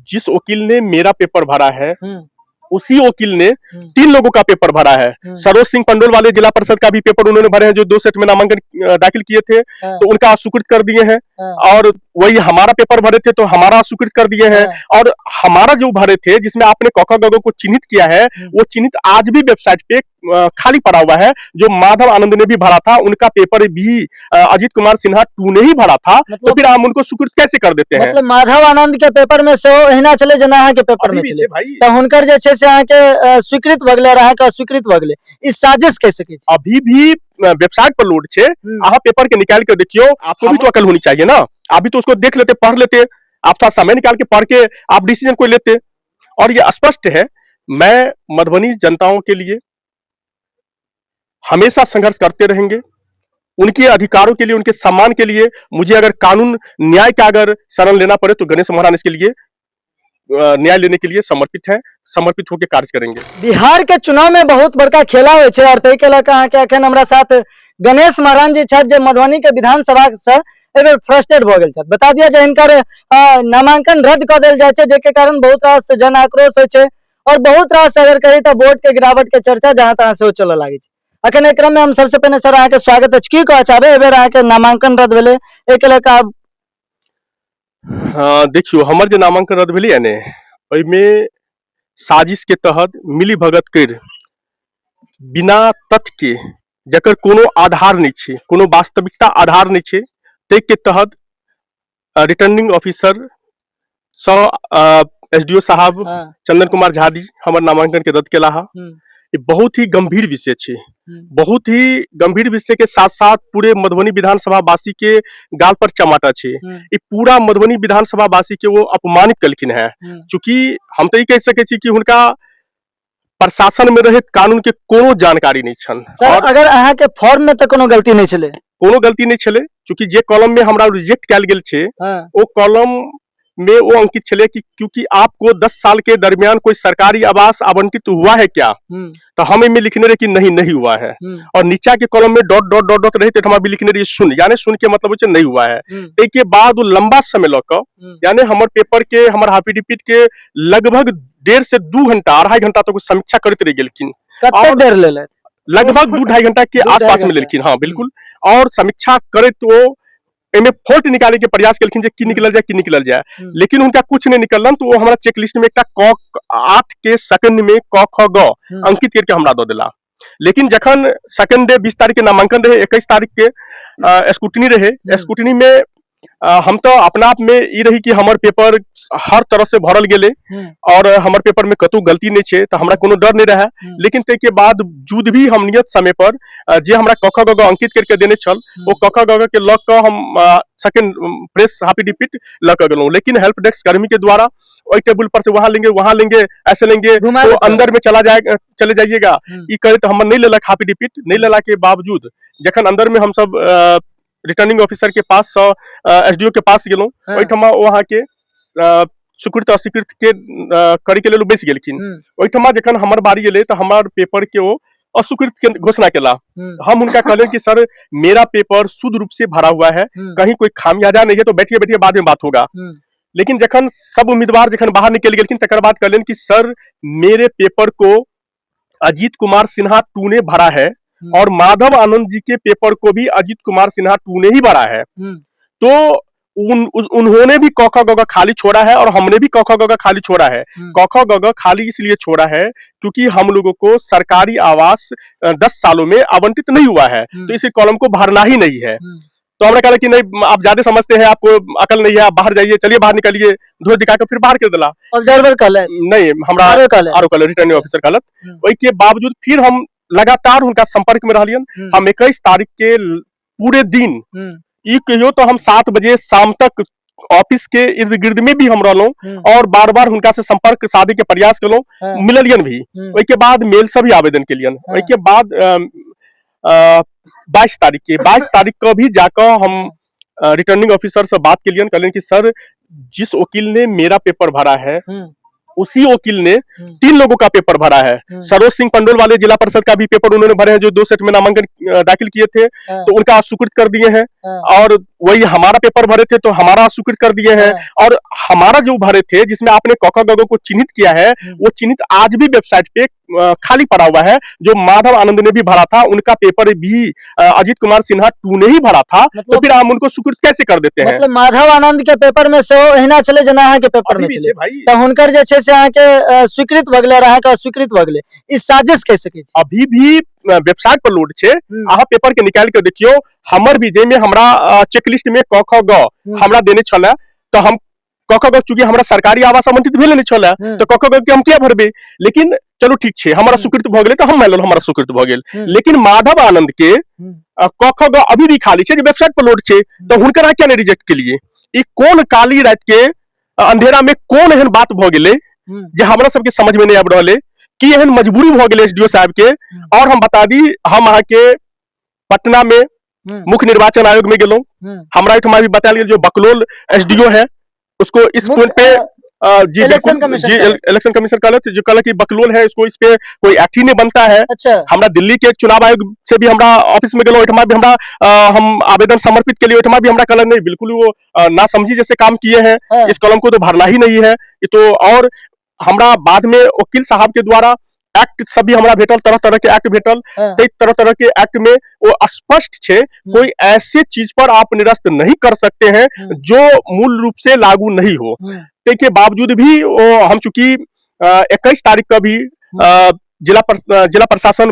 जिस वकील ने मेरा पेपर भरा है, उसी वकील ने 3 लोगों का पेपर भरा है। सरोज सिंह पंडोल वाले जिला परिषद का भी पेपर उन्होंने भरे हैं, जो 2 सेट में नामांकन दाखिल किए थे। तो उनका अस्वीकृत कर दिए हैं। और वही हमारा पेपर भरे थे तो हमारा अस्वीकृत कर दिए हैं। और हमारा जो भरे थे, जिसमें आपने क ख ग को चिन्हित किया है, वो चिन्हित आज भी वेबसाइट पे खाली पड़ा हुआ है। जो माधव आनंद ने भी भरा था, उनका पेपर भी अजीत कुमार सिन्हा 2 ने ही भरा था। मतलब तो फिर हम उनको स्वीकृत कैसे कर देते हैं? मतलब माधव आनंद के पेपर में सेहो एहिना छलै जेना अहाँके पेपर अभी में भी छलै। छै भाई। तऽ हुनकर जे छै से अहाँके स्वीकृत भऽ गेलै और अहाँके अस्वीकृत भऽ गेलै, ई साजिश कहि सकै छी? अभी भी वेबसाइट पर लोड छे। अहाँ पेपर के निकाल के देखियो। आपको भी तो अकल होनी चाहिए ना, आप भी तो उसको देख लेते, पढ़ लेते। आप थोड़ा समय निकाल के पढ़ के आप डिसीजन कोई लेते। और ये स्पष्ट है, मैं मधुबनी जनताओं के लिए हमेशा संघर्ष करते रहेंगे, उनके अधिकारों के लिए, उनके सम्मान के लिए। मुझे अगर कानून न्याय का अगर शरण लेना पड़े तो गणेश महाराज इसके लिए न्याय लेने के लिए समर्पित है, समर्पित होकर कार्य करेंगे। बिहार के चुनाव में बहुत बड़का खेला होइ छै और ताहि के लऽ कऽ अहाँके अखन हमरा साथ गणेश महाराज जी छथि, जे मधुबनी के विधानसभा से एहि बेर फ्रस्ट्रेट भऽ गेल छथि। बता दिअ जे हिनकर नामांकन रद्द कऽ देल जाइ छै, जाहिके कारण बहुत रास जन आक्रोश होइ छै और बहुत रास अगर कही तऽ वोट के गिरावट के चर्चा जहाँ तहाँ सेहो चलऽ लागै छै। अखन एहि क्रम में हम सबसे पहिने सर अहाँके स्वागत अछि। की कहऽ चाहबै, एहि बेर अहाँके नामांकन रद्द भेलै, एहिके लऽ कऽ आब? हाँ, देखियौ, हमर जे नामांकन रद्द भेलैए ने, ओहिमे साजिश के तहत मिली भगत करि बिना तथ्य के, जकर कोनो आधार नहि छै, कोनो वास्तविकता आधार नहि छै, ताहिके तहत रिटर्निंग ऑफिसर सँ एसडीओ साहब चंदन कुमार झा जी हमर नामांकन के रद्द केला। ई बहुत ही गंभीर विषय छै। बहुत ही गंभीर विषय के साथ साथ पूरे मधुबनी विधानसभा वासी के गाल पर चमाटा छै। ई पूरा मधुबनी विधानसभा वासी के वो अपमानित कलखिन हैं। चूंकि हम तऽ ई कहि सकै छी कि हुनका प्रशासन में रहैत कानून के कोनो जानकारी नहि छनि। सर, और अगर अहाँके फॉर्म में तऽ कोनो गलती नहि छलै? कोनो गलती नहि छलै, चूंकि जे कॉलम में हमरा रिजेक्ट कयल गेल छै, ओ कॉलम में वो अंकित छलै कि क्योंकि आपको 10 साल के दरमियान कोई सरकारी आवास आवंटित हुआ है क्या? तो हम एहिमे लिखने रहे कि नहीं, नहीं हुआ है। और नीचा के कॉलम में डॉट डॉट डॉट डॉट रहे, तऽ हम भी लिखने रहिए शून्य, यानी शून्य के मतलब होइ छै नहीं हुआ है। ताहिके बाद ओ लंबा समय लऽ कऽ, यानी हमर पेपर के, हमर हाफिडेविट के लगभग 1.5 से 2 घंटा, 2.5 घंटा तक ओ समीक्षा करैत रहि गेलखिन। कतेक और देर लेलथि? लगभग 2-2.5 घंटा के दू ढाई आसपास में घंटा। लेलखिन। हाँ, बिल्कुल। और समीक्षा करैत ओ एहिमे फॉल्ट निकाले के प्रयास केलखिन जे की निकलल जाय, की निकलल जाय। लेकिन हुनका कुछ नहि निकलनि, तऽ ओ हमरा चेक लिस्ट में एकटा क 8 के सेकंड में क ख ग अंकित करके हमरा दऽ देला। लेकिन जखन सेकंड डे, 20 तारीख के नामांकन रहे, 21 तारीख के स्क्रूटनी रहे। स्क्रूटनी में हम तो अपना आप में ई रही कि हमर पेपर हर तरह से भरल गेलै और हमर पेपर में कतौ गलती नहि छै, तऽ हमरा कोनो डर नहि रहै। लेकिन ताहिके बाद जुद भी हम नियत समय पर जे हमरा क ख ग ग अंकित करके देने छल, ओ क ख ग ग के लऽ कऽ हम सेकंड प्रेस हाफिडेविट लऽ कऽ गेलहुँ। लेकिन हेल्प डेस्क कर्मी के द्वारा ओहि टेबुल पर से वहां लेंगे, वहां लेंगे, ऐसे लेंगे, घुमा तो देतै। अंदर में चला जाए, चले जाइएगा। ई करैत हमर नहि लेलक हाफिडेविट। नहि लेला के बावजूद जखन अंदर में हमसब रिटर्निंग ऑफिसर के पास सँ एसडीओ के पास गेलहुँ, ओहिठमा ओ अहाँके स्वीकृत अस्वीकृत के करे के लेल ओ बैस गेलखिन। ओहिठमा जखन हमर बारी एलै तऽ हमर पेपर के ओ अस्वीकृत के घोषणा केला। हम हुनका कहलियनि कि सर, मेरा पेपर शुद्ध रूप से भरा हुआ है, कहीं कोई खामियाजा नहीं है, तो बैठिए बैठिए, बाद में बात होगा। लेकिन जखन सब उम्मीदवार जखन बाहर निकल गेलखिन, तकर बाद कहलनि कि सर, मेरे पेपर को अजीत कुमार सिन्हा 2 ने भरा है और माधव आनंद जी के पेपर को भी अजीत कुमार सिन्हा 2 ने ही भरा है। तो उन्होंने भी क ख ग ग खाली छोड़ा है और हमने भी क ख ग ग खाली छोड़ा है। क ख ग ग खाली इसलिए छोड़ा है क्योंकि हम लोगों को सरकारी आवास 10 सालों में आवंटित नहीं हुआ है, तो इसी कॉलम को भरना ही नहीं है। तो हमने कहा कि नहीं, आप ज्यादा समझते हैं, आपको अकल नहीं है, आप बाहर जाइए, चलिए बाहर निकलिए। धो दिखा के फिर बाहर कर दिला। ऑब्जर्वर कहलथि? नहीं, हमरा आरो कहलथि? आरो कहलक, रिटर्निंग ऑफिसर कहलक। ओहिके बावजूद फिर हम लगातार हुनका संपर्क में रहलियन। हम 21 तारीख के पूरे दिन, ई कहियो तो हम 7 बजे शाम तक ऑफिस के इर्द गिर्द में भी हम रहलहुँ और बार बार हुनका से संपर्क साधे के प्रयास केलहुँ। मिललियन भी। ओहिके बाद मेल से भी आवेदन केलियन। ओहिके बाद 22 तारीख के, 22 तारीख को भी जाकर हम रिटर्निंग ऑफिसर से बात केलियन। कहलियन कि सर, जिस वकील ने मेरा पेपर भरा है, उसी वकील ने 3 लोगों का पेपर भरा है। सरोज सिंह पंडोल वाले जिला परिषद का भी पेपर उन्होंने भरे हैं, जो 2 सेट में नामांकन दाखिल किए थे, तो उनका अस्वीकृत कर दिए हैं। और वही हमारा पेपर भरे थे तो हमारा स्वीकृत कर दिए हैं। और हमारा जो भरे थे जिसमें आपने क ख ग घ को चिन्हित किया है, वो चिन्हित आज भी वेबसाइट पे खाली पड़ा हुआ है। जो माधव आनंद ने भी भरा था उनका पेपर भी अजीत कुमार सिन्हा 2 ने ही भरा था, तो मतलब फिर हम उनको स्वीकृत कैसे कर देते हैं? मतलब माधव आनंद के पेपर में सेहो एहिना छलै जेना अहाँके पेपर अभी में भी छलै। छै भाई। तऽ हुनकर जे छै से अहाँके स्वीकृत भऽ गेलै और अहाँके अस्वीकृत भऽ गेलै, ई साजिश कहि सकै छी? अभी भी वेबसाइट पर लोड छै। अहाँ पेपर के निकालि के देखियौ, हमर भी जाहिमे हमरा चेकलिस्ट में क ख ग हमरा देने छलै, तऽ हम क ख ग, चूंकि हमरा सरकारी आवास आवंटित भेल नहि छलै, तऽ क ख ग के हम किया भरबै? लेकिन चलू ठीक छै, हमरा स्वीकृत भऽ गेलै तऽ हम मानि लेलहुँ हमरा स्वीकृत भऽ गेल। लेकिन माधव आनंद के क ख ग अभी भी खाली छै जे वेबसाइट पर लोड छै, तऽ हुनकर अहाँ किया नहि रिजेक्ट केलियै? ई कोन काली राति के अंधेरा में कोन एहन बात भऽ गेलै जे हमरा सबके समझ में नहीं आबि रहल है कि एहन मजबूरी भऽ गेलै एसडीओ साहब के। और हम बता दी, हम अहाँके पटना में मुख्य निर्वाचन आयोग में गेलहुँ, हमरा एहिठमा भी बतायल गेल जो बकलोल एसडीओ है उसको इस मुख्य, फोन पे जी इलेक्शन बिल्कुल, कमीशन जी कहलक। इलेक्शन कमीशन कहलक, जो कहलक कि बकलोल है, इसको इस पे कोई एक्ट ही नहीं बनता है। हमरा दिल्ली के चुनाव आयोग से भी हमरा ऑफिस में गेलहुँ, ओहिठमा भी हमरा हम आवेदन समर्पित के लिए, ओहिठमा भी हमरा कहलक नहीं, बिल्कुल वो ना समझी जैसे काम किए हैं, इस कलम को तो भरना ही नहीं है ये तो। और हमरा बाद में वकील साहब के द्वारा एक्ट सब भी हमरा भेटल, तरह तरह के एक्ट भेटल। तै तरह तरह के एक्ट में वो स्पष्ट छै, कोई ऐसे चीज पर आप निरस्त नहीं कर सकते हैं जो मूल रूप से लागू नहीं हो। तै के बावजूद भी वो हम चूंकि 21 तारीख का भी जिला प्रशासन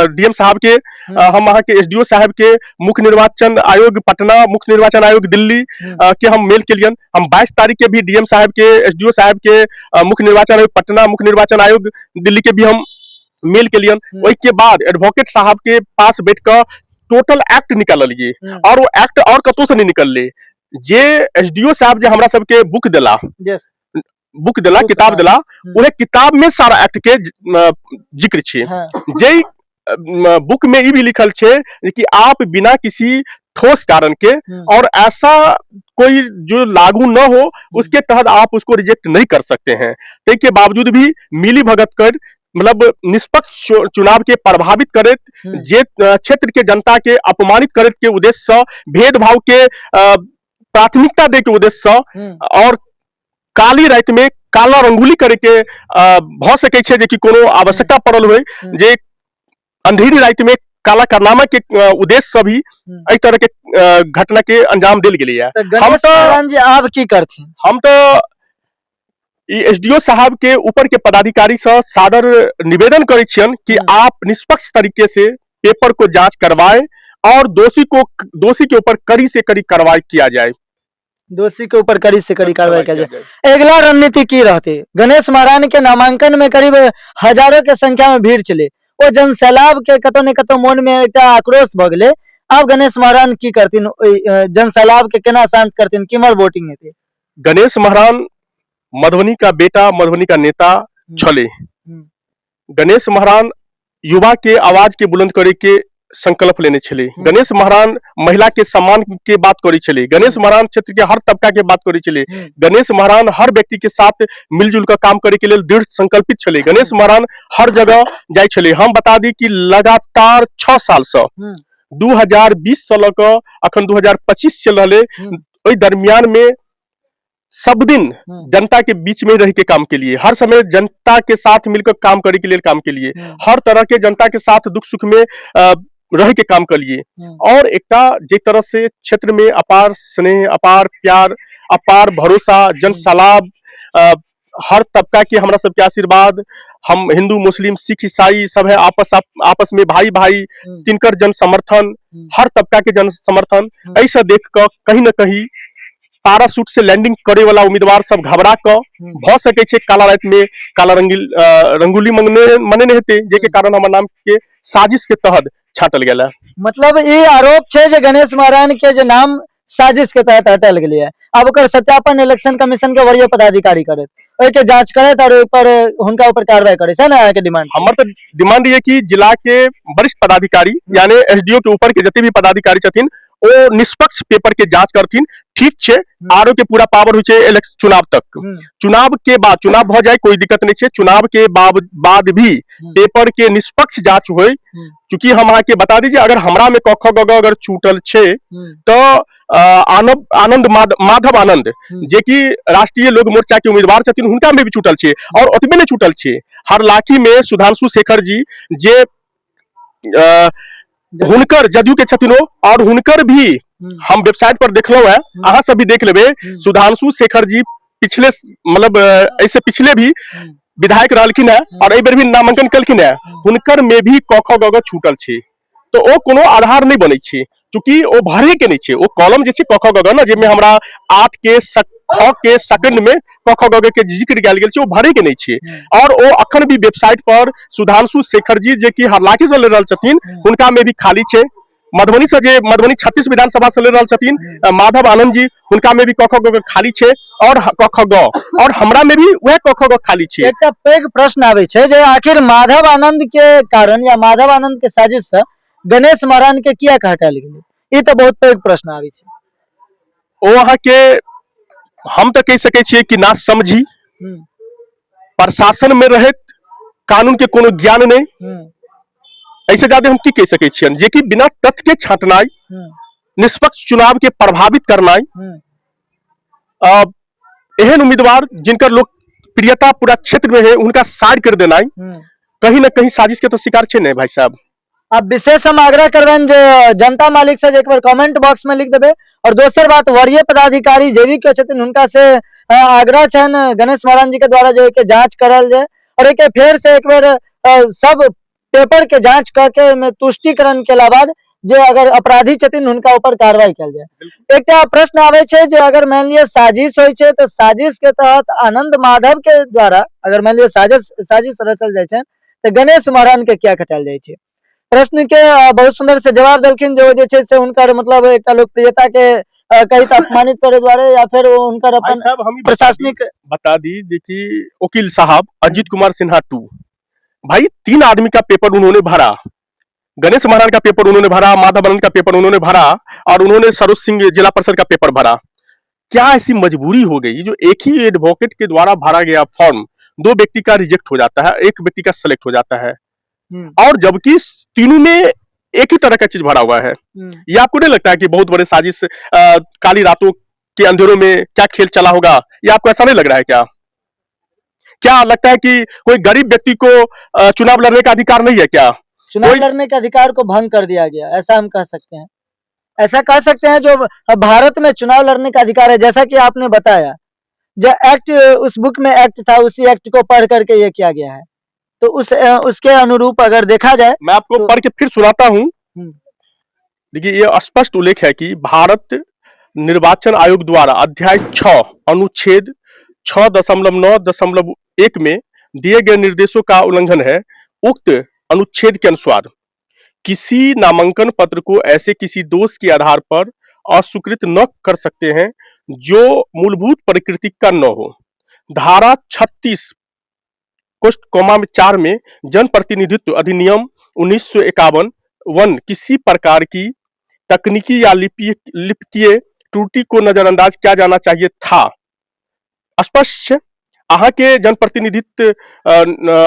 डीएम साहब के, हम अहाँ के एसडीओ साहब के, मुख्य निर्वाचन आयोग पटना, मुख्य निर्वाचन आयोग दिल्ली के हम मेल केलियन। हम 22 तारीख के भी डीएम साहब के, एसडीओ साहब के, मुख्य निर्वाचन आयोग पटना, मुख्य निर्वाचन आयोग दिल्ली के भी हम मेल केलियन। ओहि के बाद एडवोकेट साहब के पास बैठ कऽ टोटल एक्ट निकाललियै और वो एक्ट और कतौ से नहीं निकलले, जे एसडीओ साहब जे हमरा सबके बुक देला, बुक देला, बुक, किताब देला, उहे किताब में सारा एक्ट के जिक्र छै। जे बुक में ई भी लिखल छै कि आप बिना किसी ठोस कारण के और ऐसा कोई जो लागू न हो उसके तहत आप उसको रिजेक्ट नहीं कर सकते हैं। ताहि के बावजूद भी मिली भगत कर मतलब निष्पक्ष चुनाव के प्रभावित करैत, जे क्षेत्र के जनता के अपमानित करैत के उद्देश्य से, भेदभाव के प्राथमिकता दे के उद्देश्य से और काली राति में काला रंगोली करे के भऽ सकै छै जे कि कोनो आवश्यकता पड़ल होय, जे अंधेरी राति में काला कारनामा के उद्देश्य से भी एहि तरह के घटना के अंजाम देल गेलैया। तऽ गणेश नारायण जी आब की करथिन? हम तऽ ई एसडीओ साहब के ऊपर के पदाधिकारी से सादर निवेदन करै छियन कि आप निष्पक्ष तरीके से पेपर को जांच करवाएं और दोषी के ऊपर कड़ी से कड़ी कार्रवाई किया जाए। दोषी के ऊपर कड़ी से कड़ी कार्रवाई किया जाए। अगला रणनीति की रहती? गणेश महारानी के नामांकन में करीब हजारों के संख्या में भीड़ छलै, ओ जन सैलाब के कतौ ने कतौ मन में एकटा आक्रोश भऽ गेलै। आब गणेश महारानी की करथिन? ओहि जन सैलाब के केना शांत करथिन? केम्हर वोटिंग हेतै? गणेश महारान मधुबनी का बेटा, मधुबनी का नेता छले। गणेश महारान युवा के आवाज के बुलंद करे के संकल्प लेने छले। गणेश महारान महिला के सम्मान के बात करे छले। गणेश महारान क्षेत्र के हर तबका के बात करे छले। गणेश महारान हर व्यक्ति के साथ मिलजुल कर काम करे के लेल दृढ़ संकल्पित छले। गणेश महारान हर जगह जाय छले। हम बता दी कि लगातार 6 साल से 2020 से लऽ कऽ अखन 2025 चल रहले, ओहि दरमियान में सब दिन जनता के बीच में रह के काम के लिए, हर समय जनता के साथ मिलकर काम करे के लिए काम के लिए, हर तरह के जनता के साथ दुख सुख में रह के काम के लिए। और एकटा जे तरह से क्षेत्र में अपार स्नेह, अपार प्यार, अपार भरोसा, जन सलाब, हर तबका के हमरा सबके आशीर्वाद, हम हिंदू मुस्लिम सिख ईसाई सब है आपस में भाई भाई, तिनकर जन समर्थन, हर तबका के जन समर्थन, ऐसा देख कऽ कहीं न कहीं पैराशूट से लैंडिंग करे वाला उम्मीदवार सब घबरा कऽ भऽ सकै छै काला राति में काला रंगील रंगोली मनेने हेतै, जेके कारण हमर नाम के साजिश के तहत छाटल गेल है। मतलब ई आरोप छै जे गणेश महारानी के जे नाम साजिश के तहत हटायल गेलै है। आब ओकर सत्यापन इलेक्शन कमीशन के वरीय पदाधिकारी करत, ओहिके जांच करत और ओहि पर हुनका ऊपर कार्रवाई करे, सही ना अहाँके डिमांड? हमर तऽ डिमांड ये कि जिला के वरिष्ठ पदाधिकारी यानी एसडीओ के ऊपर के जते भी पदाधिकारी छथिन ओ निष्पक्ष पेपर के जांच करथिन। ठीक छै, आरओ के पूरा पावर होइ छै इलेक्शन चुनाव तक। चुनाव के बाद चुनाव भऽ जाय कोई दिक्कत नहीं छै, चुनाव के बाद भी पेपर के निष्पक्ष जांच होय। चूंकि हम अहाँ के बता दी जे अगर हमरा में क ख ग ग अगर छूटल छै तो आनंद माधव आनंद जे कि राष्ट्रीय लोक मोर्चा के उम्मीदवार छथिन हुनका में भी छूटल छै। और ओतबे नहीं छूटल छै, हरलाखी में सुधांशु शेखर जी जे हुनकर जदयू के छथिन ओ, और हुनकर भी हम वेबसाइट पर देखलहुं है, अहाँ सब भी देख लेबे। सुधांशु शेखर जी पिछले मतलब ऐसे पिछले भी विधायक रहलखिन है और एहि बेर भी नामांकन केलखिन है, हुनकर में भी क ख ग ग छूटल छै। तो ओ कोनो आधार नहीं बनै छै, चूंकि ओ भरे के नहीं छै। ओ कॉलम जे छै क ख ग ग ना, जाहिमे हमरा 8 के ख के सेकंड में क ख ग ग के जिक्र कयल गेल छै, ओ भरे के नहीं छै। और ओ अखन भी वेबसाइट पर सुधांशु शेखर जी जे कि हरलाखी से लड़ रहल छथिन हुनका में भी खाली छै। मधुबनी से जे मधुबनी 36 विधानसभा से लड़ रहल छथिन माधव आनंद जी, हुनका में भी क ख ग ग खाली छै और क ख ग, और हमरा में भी वएह क ख ग खाली छै। एकटा पैघ प्रश्न आबै छै जे आखिर माधव आनंद के कारण या माधव आनंद के साजिश से गणेश महाराज के किया हटायल गेलै, ई तऽ बहुत पैघ प्रश्न आबै छै। ओ अहाँ के हम तऽ कहि सकै छियै कि ना समझी, प्रशासन में रहैत कानून के कोनो ज्ञान नहीं, ऐसे ज्यादा हम की कहि सकै छियनि, जे कि बिना तथ्य के छांटनाइ, निष्पक्ष चुनाव के प्रभावित करनाइ, एहन उम्मीदवार जिनकर लोकप्रियता पूरा क्षेत्र में है उनका साइड कर देनाइ, कहीं ना कहीं साजिश के तो शिकार छै ने भाई साहब। अब विशेष हम आग्रह करबनि जे जनता मालिक से एक बार कमेंट बॉक्स में लिख देबे। और दोसर बात, वरीय पदाधिकारी जे भी के छथिन हुनका से आग्रह छनि गणेश महाराज जी के द्वारा जे एहिके जांच करल जाय और एहिके फेर से एक बेर सब पेपर के जांच कऽ के ओहिमे तुष्टिकरण केला बाद जे अगर अपराधी छथिन हुनका ऊपर कार्रवाई कयल जाय। एकटा प्रश्न आबै छै जे अगर मानि लिअ साजिश होइ छै तऽ साजिश के तहत आनंद माधव के द्वारा अगर मानि लिअ साजिश रचल जाइ छै तऽ गणेश महाराज के किया कटायल जाइ छै? प्रश्न के बहुत सुंदर से जवाब देलखिन जे ओ जे छै से हुनकर मतलब एकटा लोकप्रियता के कही तऽ अपमानित करे दुआरे या फेर ओ हुनकर अपन साहब, हम ई प्रशासनिक बता दी जे कि वकील साहब अजीत कुमार सिन्हा 2 भाई 3 आदमी का पेपर उन्होंने भरा, गणेश महाराज का पेपर उन्होंने भरा, माधव आनंद का पेपर उन्होंने भरा और उन्होंने सरोज सिंह जिला परिषद का पेपर भरा। क्या ऐसी मजबूरी हो गई जो एक ही एडवोकेट के द्वारा भरा गया फॉर्म 2 व्यक्ति का रिजेक्ट हो जाता है, 1 व्यक्ति का सेलेक्ट हो जाता है, और जबकि तीनों में एक ही तरह का चीज भरा हुआ है। ये आपको नहीं लगता है कि बहुत बड़े साजिश, काली रातों के अंधेरों में क्या खेल चला होगा? ये आपको ऐसा नहीं लग रहा है क्या? क्या लगता है कि कोई गरीब व्यक्ति को चुनाव लड़ने का अधिकार नहीं है क्या? चुनाव लड़ने के अधिकार को भंग कर दिया गया, ऐसा हम कह सकते हैं। ऐसा कह सकते हैं जो भारत में चुनाव लड़ने का अधिकार है, जैसा कि आपने बताया जो एक्ट उस बुक में एक्ट था उसी एक्ट को पढ़ करके ये किया गया है, तो उसके अनुरूप अगर देखा जाए मैं आपको तो पढ़ के फिर सुनाता हूँ। देखिए, ये स्पष्ट उल्लेख है कि भारत निर्वाचन आयोग द्वारा अध्याय 6 अनुच्छेद 6.9.1 में दिए गए निर्देशों का उल्लंघन है। उक्त अनुच्छेद के अनुसार किसी नामांकन पत्र को ऐसे किसी दोष के आधार पर अस्वीकृत न कर सकते हैं जो मूलभूत प्रकृति का न हो। धारा 36 कोष्ठ कोमा में 4 में जनप्रतिनिधित्व अधिनियम 1951 1 किसी प्रकार की तकनीकी या लिपिकीय त्रुटि को नजरअंदाज किया जाना चाहिए था। स्पष्ट है, अहाँ के जनप्रतिनिधित्व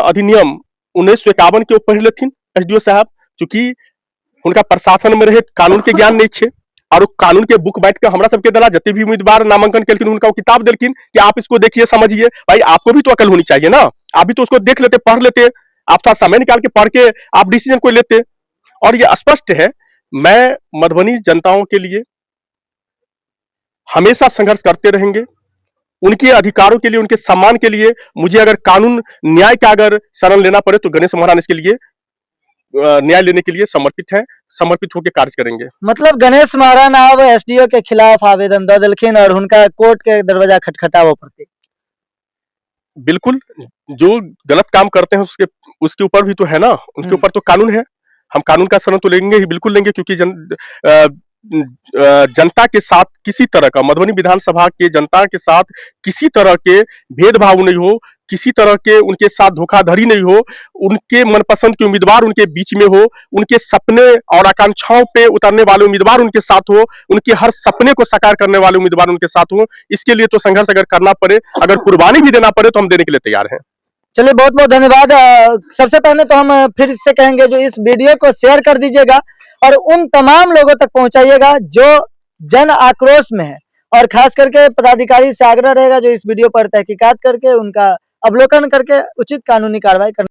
अधिनियम 1951 के ओ पढ़ि लेथिन एसडीओ साहब, चूंकि हुनका प्रशासन में रहे कानून के ज्ञान नहीं छे और ओ कानून के बुक बांट के हमरा सबके देला, जते भी उम्मीदवार नामांकन केलखिन हुनका ओ किताब देलखिन कि आप इसको देखिए समझिए। भाई आपको भी तो अकल होनी चाहिए ना, आप भी तो उसको देख लेते पढ़ लेते, आप थोड़ा समय निकाल के पढ़ के आप डिसीजन कोई लेते। और ये स्पष्ट है, मैं मधुबनी जनताओं के लिए हमेशा संघर्ष करते रहेंगे, उनके अधिकारों के लिए, उनके सम्मान के लिए। मुझे अगर कानून न्याय का अगर शरण लेना पड़े तो गणेश महाराज इसके लिए न्याय लेने के लिए समर्पित हैं, समर्पित होकर कार्य करेंगे। मतलब गणेश महाराज अब एसडीओ के खिलाफ आवेदन दे दिलखिन और उनका कोर्ट के दरवाजा खटखटावो पड़ते। बिल्कुल, जो गलत काम करते हैं उसके ऊपर भी तो है ना, उनके ऊपर तो कानून है। हम कानून का शरण तो लेंगे ही, बिल्कुल लेंगे, क्योंकि जनता के साथ किसी तरह का, मधुबनी विधानसभा के जनता के साथ किसी तरह के भेदभाव नहीं हो, किसी तरह के उनके साथ धोखाधड़ी नहीं हो, उनके मनपसंद के उम्मीदवार उनके बीच में हो, उनके सपने और आकांक्षाओं पे उतरने वाले उम्मीदवार उनके साथ हो, उनके हर सपने को साकार करने वाले उम्मीदवार उनके साथ हो। इसके लिए तो संघर्ष अगर करना पड़े, अगर कुर्बानी भी देना पड़े, तो हम देने के लिए तैयार हैं। चलिए, बहुत बहुत धन्यवाद। सबसे पहले तो हम फिर से कहेंगे जो इस वीडियो को शेयर कर दीजिएगा और उन तमाम लोगों तक पहुंचाइएगा जो जन आक्रोश में है, और खास करके पदाधिकारी से आग्रह रहेगा जो इस वीडियो पर तहकीकात करके उनका अवलोकन करके उचित कानूनी कार्रवाई करना।